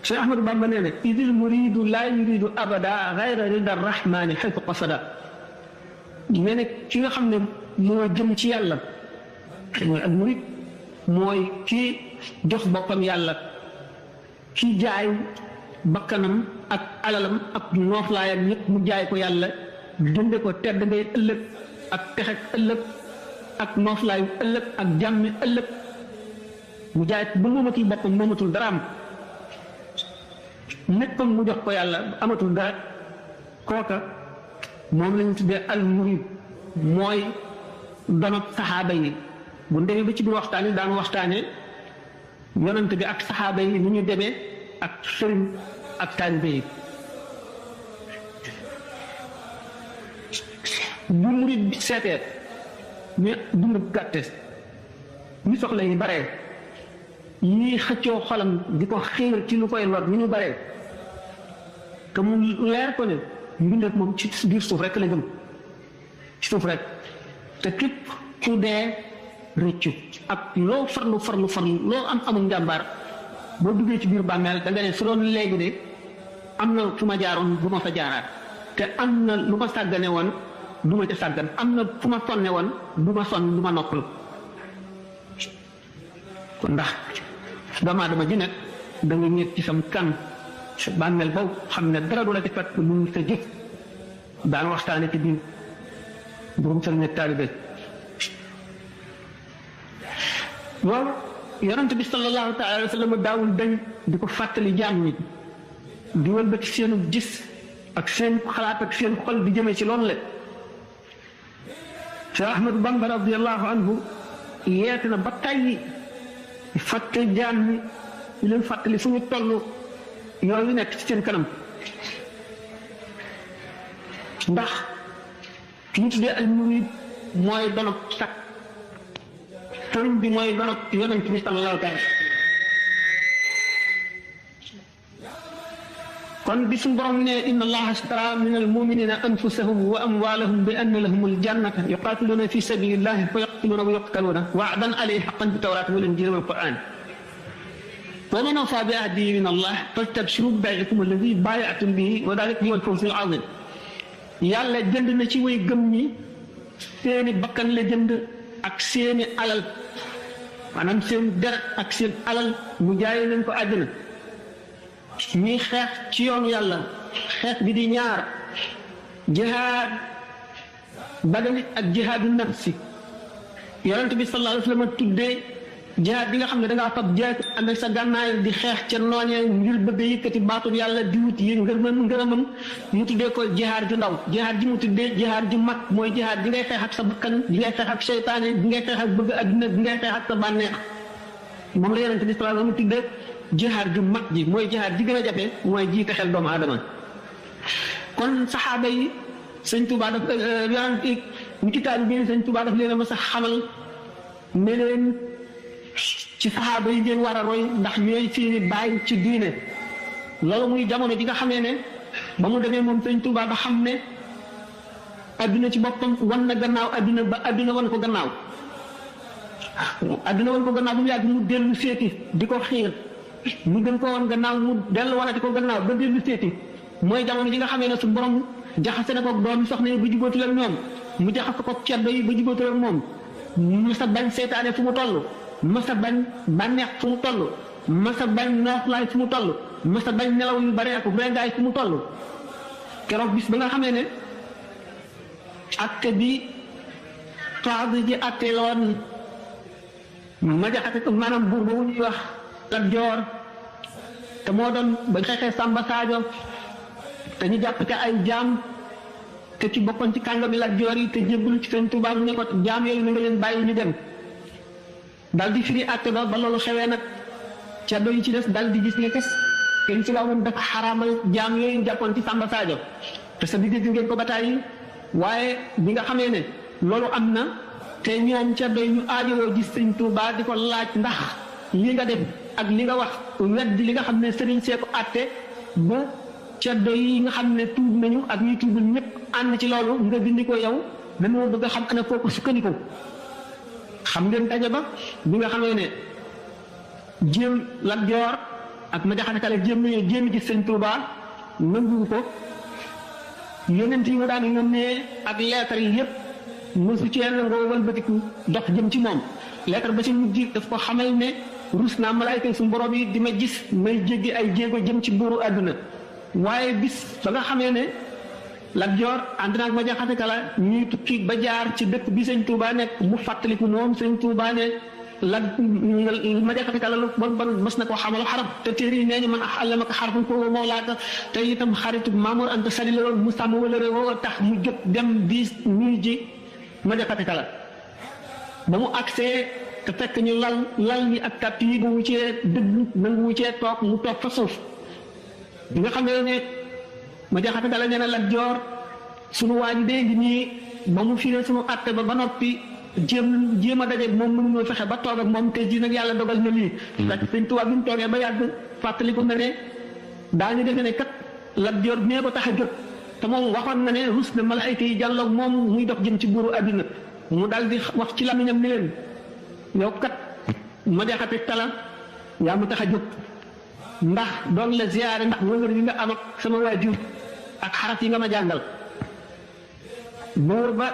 Cheikh Ahmadou Bamba nee na idil muridu laa yuridu abada gayra rida rahmani xaytu qasada nee na ki nga xam ne moo jëm ci yàlla mooy ak murid mooy kii jox boppam yàlla kii jaay bakkanam ak alalam ak nooflaayam ñëpp mu jaay ko yàlla jënde ko tedd ngay ëllëg ak texek ëllëg ak nooflaayu ëllëg ak jàmmi ëllëg mu jaay ba moomatul boppam moomatul dara am nekkam mu jox ko yàlla amatul dara kooka moom lañu tuddee al murid mooy donop saxaaba yi bu demee ba ci biir waxtaan yi daan waxtaane yonent bi ak saxaaba yi ni ñu demee ak sëriñ ak taalibe yi bu murid bi seetee ñu dund gàtte ñu soxla yi baree ñii xëccoo xolam di ko xiir ci lu koy lor ni ñu baree te mu leer ko ne mbindeef moom ci biir suuf rek la jëm ci suuf rek te képp ku dee rëccu ak loo farlu loo am amul njàmbaar boo duggee ci biir bàmmeel da nga ne su doon léegi de am na fu ma jaaroon du ma fa jaaraat te am na lu ma sàggane woon du ma ca sàggan am na fu ma sonne woon du ma sonn du ma noppal kon ndax doomu aadama ji nekk da nga ñëw ci sam kan sa bàmmeel boobu xam ne dara du la ci fekk lu sa jëf daan waxtaane ci biir burum sëriñ ak taalibe loolu yonent bi sallallahu taala alayhi wa sallam daawul dañ di ko fàttali jaam ñi di wëlbati seenu gis ak seen xalaat ak seen xol di jëmee ci loolu la Cheikh Ahmadou Bamba radiallahu anhu yeete na ba tàyyi fàtte jaam ñi di leen fàttali fu ñu toll yooyu nekk ci seen kanam ndax ki ñu tuddee al murid mooy donop sakk sëriñ bi mooy donop yonent bi sallallahu alayhi wa sallam kon bi suñu borom ne inna allaha ashtara min almuminina anfusahum wa amwalahum bi anna lahum aljannata yuqatiluna fi sabilillahi fa yaqtuluna wa yuqtaluna wa'dan alayhi haqqan bi tawrati wal injili wal quran wa man awfa bi ahdihi min allah fastabshiru bi bay'ikum alladhi bay'atum bihi wa dhalika huwa al-fawz al-'azim yàlla jënd na ci way gëm ñi seeni bakkan la jënd ak seeni alal maanaam seen deret ak seen alal mu jaay leen ko àddina ñuy xeex ci yoonu yàlla xeex bi di ñaar jihaad badani ak jihaadu nafsi yonent bi sallallahu alayhi wa sallam tuddee jihaad bi nga xam ne da ngaa fab jeex ànd ak sa gànnaay di xeex ca nooñee ngir bëgg a yëkkati baatub yàlla di wut yi ngërëmam mu tuddee ko jihaad ju ndaw jihaad ji mu tuddee jihaad ju mag mooy jihaad ji ngay xeex ak sa bakkan ji ngay xeex ak seytaane ji ngay xeex ak bëgg adduna ji ngay xeex ak sa bànneex moom la yonent bi sallallahu alayhi wa sallam tuddee jihaad ju mag ji mooy jihaad ji gën a jafe mooy jiite xel doomu aadama kon saxaaba yi sëñ Tuubaa daf yonent ñi ci taalibe bi sëñ Tuubaa daf leen a mas a xamal ne leen ci saxaaba yi ngeen war a roy ndax ñooy seeni baay ci diine loolu muy jamono ji nga xamee ne ba mu demee moom sëñ Tuubaa ba xam ne adduna ci boppam wan na gannaaw adduna ba adduna wan ko gannaaw adduna wan ko gannaaw bu mu yàgg mu dellu seeti di ko xiir mu gën ko woon gannaaw mu dellu wanati ko gannaaw ba dellu seeti mooy jamono ji nga xamee ne su borom jaxase na ko doomi soxna yi ba jubóotul ak ñoom mu jaxase ko ceddo yi ba jubóotul ak moom masa bañ seytaane fu mu toll masa bañ bànneex fu mu toll masa bañ nooflaay fu mu toll masa bañ nelaw yu bare ak rengaay fu mu toll keroog bis ba nga xamee ne atte bi faadi ji atte la woon ma jaxase ko maanaam buur boobu ñuy wax Lat Joor te moo doon bañ xeexee Samba Sadio te ñu jàpp ca ay jaam te ci bokkoon ci kàngami Lat Joor yi te jébbalu ci Sëñ Tuubaa mu ne ko jaam yooyu na nga leen bàyyi ñu dem dal di firi àtte ba loolu xewee nag ceddo yi ci des dal di gis ne kes Sëñ Tuubaa moom dafa xaraamal jaam yooyu jàppoon ci Samba Sadio te sa bi dégg ngeen ko bataay yi waaye bi nga xamee ne loolu am na te ñoom ceddo yi ñu aajowoo gis Sëñ Tuubaa di ko laaj ndax li nga def ak li nga wax wedd li nga xam ne sëriñ see ko àtte ba ceddo yi nga xam ne tuub nañu ak ñuy tuubul ñëpp ànd ci loolu nga dindi ko yow dañoo bëgg a xam ana foo ko sukkandiku xam ngeen daje ba bi nga xamee ne jéem Lat Joor ak ma jaxate kala jéem ci sëñ Tuuba nangu ko yonent yi mu daan yónnee ak leetar yi yëpp mosu ci nangoo walbatiku dox jëm ci moom leetar ba ci mujj daf ko xamal ne rus naa malaayka suñu borom yi di ma gis may jéggi ay jéego jëm ci buuru àdduna waaye bis ba nga xamee ne Lat Joor ànd naag ma jaxate kala ñuy tukki ba jaar ci dëkk bi sëñ Tuuba nekk mu fàttaliku moom sëñ Tuuba ne ma jaxate kala lu bon mas na koo xamal xarab te téere yi nee ñu man allamaka xarfan ko mawlaaka te itam xaritu Mamour Anta Sali la loon mu sàmm wala réew tax mu jóg dem di nuyu ji ma jaxate kala ba mu agsee te fekk ñu lal ñi ak tàtt yi bu mu cee dëgg nangu mu cee toog mu toog fa suuf bi nga xam ne ma jaxate kala nee na Lat Joor sunu waa ji dee ngi nii ba mu firee sunu atte ba noppi jéem a daje moom mënuñoo fexe ba toog ak moom te ji nag yàlla dogal na lii ndax sëñ Tuubaa bi mu toogee ba yàgg fàttaliku na ne daañu defe ne kat Lat Joor nee ko tax a jóg te moom waxoon na ne rus na malaayka yi jàlloog moom muy dox jëm ci buuru àddina mu dal di wax ci lamiñam ne leen yow kat ma jaxate kala yaa ma tax a jóg ndax doon la ziyaare ndax wëngër yi nga am ak sama waajur ak xaraf yi nga ma jàngal buur ba